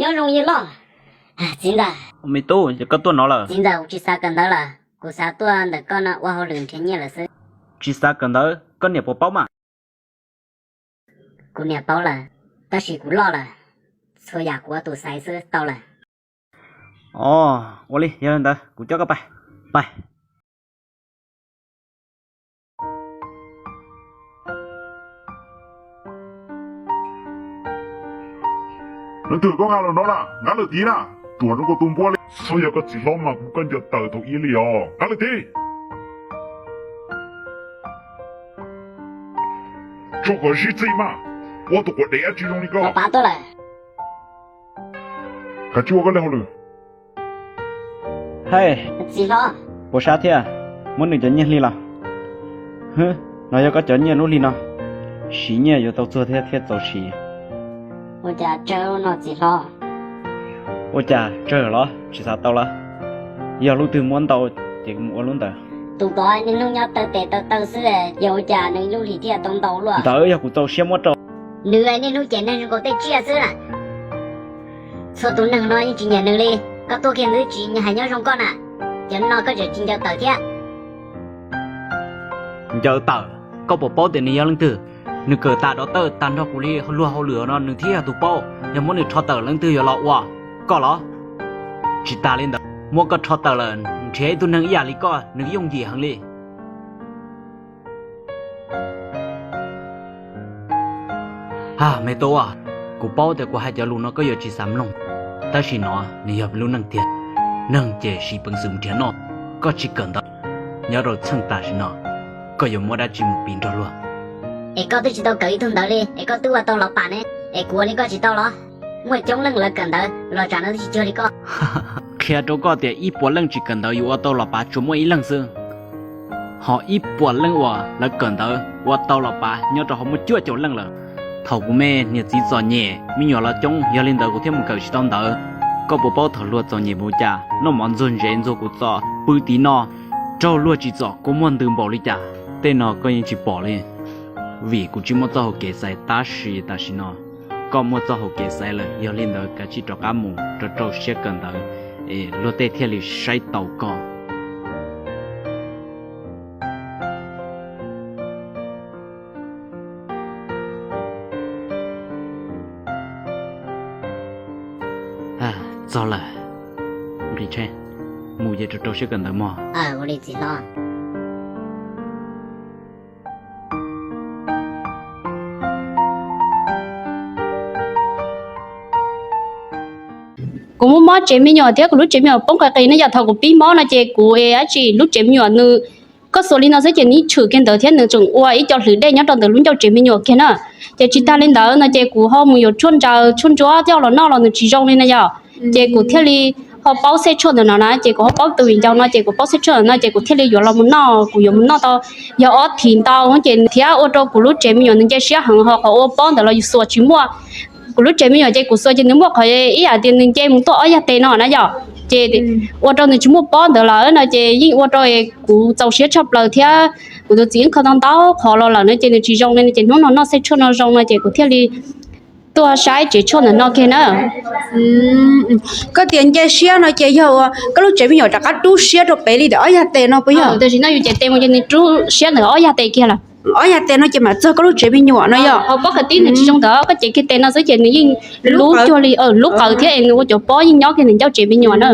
Nyob zoo yawg loj. Txiv ntxawm. Me tub, yog koj tuaj no lawm? Txiv ntxawm, kuv tsis xav kawm ntawv lawm, kuv xav tuaj ntawm koj no ua hauj lwm nrhiav nyiaj lawm xwb. Tsis xav kawm ntawv, koj niam puas paub mas? Kuv niam paub lawm, tab sis kuv loj lawm, txhua yam kuv ua tus xaiv xwb tau lawm. Ua li, yog li ntawd kuv coj koj pais, pais. Leej twg koj nqa los no na, nqa lawm tid na. Ruam zoo koj tus npua li. Txhob yog koj txiv hlob mas kuv koj ncaws tawm thaum ub li os, nqa lawm tid. Tso kom sib txim mas, ua tus quav dev dab tsi zoo li koj. Kav tsij ua koj li hauj lwm. Hais, puas sab thiab? Muab nws cov nyiaj hli los. Hwb, no yog koj cov nyiaj lub hli no. Siv nyiaj yuav tau txuag thiab thiaj txaus siv. Ua cas tsawg los tsis xav tau los? Yog lub twg muab ntau ces mus ua lub ntawd. Tus tod niaj hnub nyob taw tes taw taw xwb, yog ua cas nws lub hlis thiaj tau ntau luaj? Ntawd yog kuv txaus siab muab rau. Nws niaj hnub ces neeg zoo nkaus tej tsiaj xwb na. Txhua tus neeg no yeej tsis nyiam nws li. Koj tuaj kiag nws tsis hais nyob zoo koj na, ces no koj tseem tsis ncaws tawm thiab. Ncaws tawm? Koj puas paub tias nws yog leej twg? Nws kawm tas dov tawj tag nrho kuv li luag hauj lwm no nws thiaj yog tus paub. Yog muab nws rho tawm leej twg yuav los ua? Koj los? Tsis tas li ntawd, muab koj rho tawm lawm nrhiav ib tug neeg ib yam li koj nws yooj yim heev li. Ha, me tub, kuv paub tias kuv hais cov lus no koj yuav tsis xav mloog, tab sis no nws yog lub neej tiag. Neeg ces siv peev xwm nrhiav noj. Koj tsis kawm ntawv, nyob rau txheej tam sim no koj yuav muab dab tsi mus piv nrog luag? Es koj twb tsis tau kawm ib tug ntawv li es koj twb ua tau los pam ne, es kuv ua li koj tsis tau los? Muaj coob leej lawv kawm ntawv los tsam no twb tsis cuag li koj. Qhia rau koj tias ib puas leej tsis kawm ntawv yuav ua tau los pav tsuas muaj ib leej xwb, ho ib puas leej uas lawv kawm ntawv ua tau los pav nyob rau hauv muaj cuaj caum leej lawm. Thaum kuv me niam txiv txom nyem me nyuam los coob, yog li ntawd kuv thiaj mus kawm tsis tau ntawv. Koj puas paub thaum hluas txom nyem npaum cas, noj mov ntxuag ntsev ntxuag kuv txos pw tiv no, raug luag tsis txom kua muag ntws npaum li cas? Tej no koj yeej tsis pom li, vim kuv tsis muaj txoj hau kev xaiv. Tab sis tam sim no koj muaj txoj hau kev xaiv lawm, yog li ntawd kav tsij rov qab mus rau rau siab kawm ntawv, es luag tej thiaj li saib taus koj. Txog lawm, mus ces rau rau siab kawm ntawv mog. Kuv muaj mob tsev me nyuam thiab kuv lub tsev me nyuam poob qis qis ne yom. Thaum kuv pib mob no ces kuv dab tsi lub tsev me nyuam nws, koj xuas li no xwb ces nws tshwm kiag ntawd thiab nws tseem ua ib co hlwv dej nyob rau ntawm lub ncauj tsev me nyuam kiag na. Ces tsis tag li ntawd no ces kuv ho mus yuav tshuaj ntsaws tshuaj ntsuab coj los noj los nws tsis zoo li na yom. Ces kuv thiaj li ho paub xej tshuaj ntawm no na, ces kuv ho paub tus viv ncaus no ces kuv paub xej tshuaj ntawm no ces kuv thiaj li yuav los mus noj, kuv yuav mus noj tau yog ob thiv ntau ces thiab ua rau kuv lub tsev me nyuam nws nce siab heev ho qhov ua pob ntawd los yus xuas tsis muaj. Kuv lub tsev me nyuam ces kuv xuas ces nws muaj qhov ib yam tias nws nce mus tuaj ob yag tes no na yom. Ces ua rau nws tsis muaj pob ntawd lawm no ces yeej ua rau kuv txaus siab tshaj plaws thiab kuv tus txiv yeej kho tau ntau qhov los lawm no ces nws tsis zoo li no ces hnub no noj xej tshuaj no zoo no ces kuv thiaj li tuaj saib tsev tshuaj ntawm no kiag na. Koj tias nce siab no ces yog ua koj lub tsev me nyuam rov qab rub siab rau pem li ntawm ob yag tes no puas yog? Tam sim no yus cev tes mus ces nws rub siab ntawm ob yag tes kiag lawm. Ob yag tes no ces mam txog koj lub tsev me nyuam no yog? Hauv pob khav tib nws tsis zoo ntawd, koj cev kiag tes no xwb ces nws yeej lub cuag li lub qawv thiab es nws ua cov pob yeej nyob kiag ntawm ncauj tsev me nyuam na.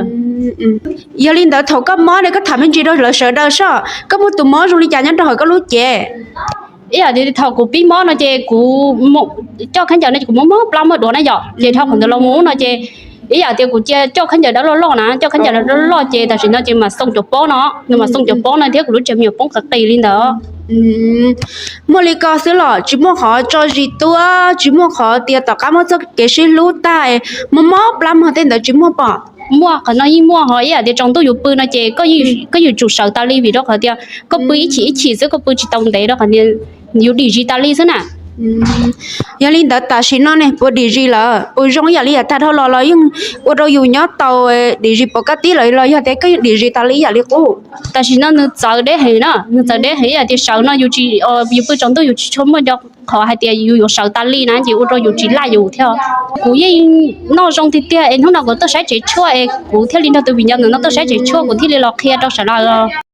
Yog li ntawd thaum koj mob ne koj tham me ntsis rau lawv sawv daws soj, koj muaj tus mob zoo li cas nyob rau hauv koj lub cev? Ib yam tias thaum kuv pib mob no ces kuv coj khaub ncaws no ces kuv mob mob plab mob duav na yom, ces dhau qhov ntawd los mus no ces ib yam tias kuv cia coj khaub ncaws dawb loj loj na, coj khaub ncaws dawb loj loj ces tam sim no ces mam xoo cov pob no, nws mam xoo cov pob no thiab kuv lub tsev me nyuam poob qis qis li ntawd. Muaj li ko xwb los tsis muaj qhov tso zis tuaj, tsis muaj qhov tias tom qab muab txoj kev sib hlub tag mob mob plab mog tej ntawd tsis muaj pom? Muaj, qhov no yeej muaj, ho ib yam tias tsaus ntuj yus pw no ces koj yeej tsum sawv tas li vim rau qhov tias koj pw ib chim ib chim xwb, koj pw tsis tau ntev rau qhov yus dim zis tas li xwb na. Yog li ntawd tam sim no ne puas dim zis lawm, puas zoo ib yam li yam tag dhau los los yeej ua rau yus nyob tau dim zis pov kab tib lawm los yog tias koj yeej dim zis tas li ib yam li qub? Tam sim no nws txawv deb heev na, nws txawv deb heev ib yam tias sawv no yus tsis, yus pw tsaus ntuj yus tsis tshua muaj nco qhov hais tias yus yuav sawv tas li na ces ua rau yus tsis laj yus thiab. Kuv yeej noj zoo tiag tiag es hnub no kuv tuaj saib tsev tshuaj es kuv thiaj li nrog tus viv ncaus ntawm no tuaj saib tsev tshuaj kuv thiaj li los qhia rau sawv daws.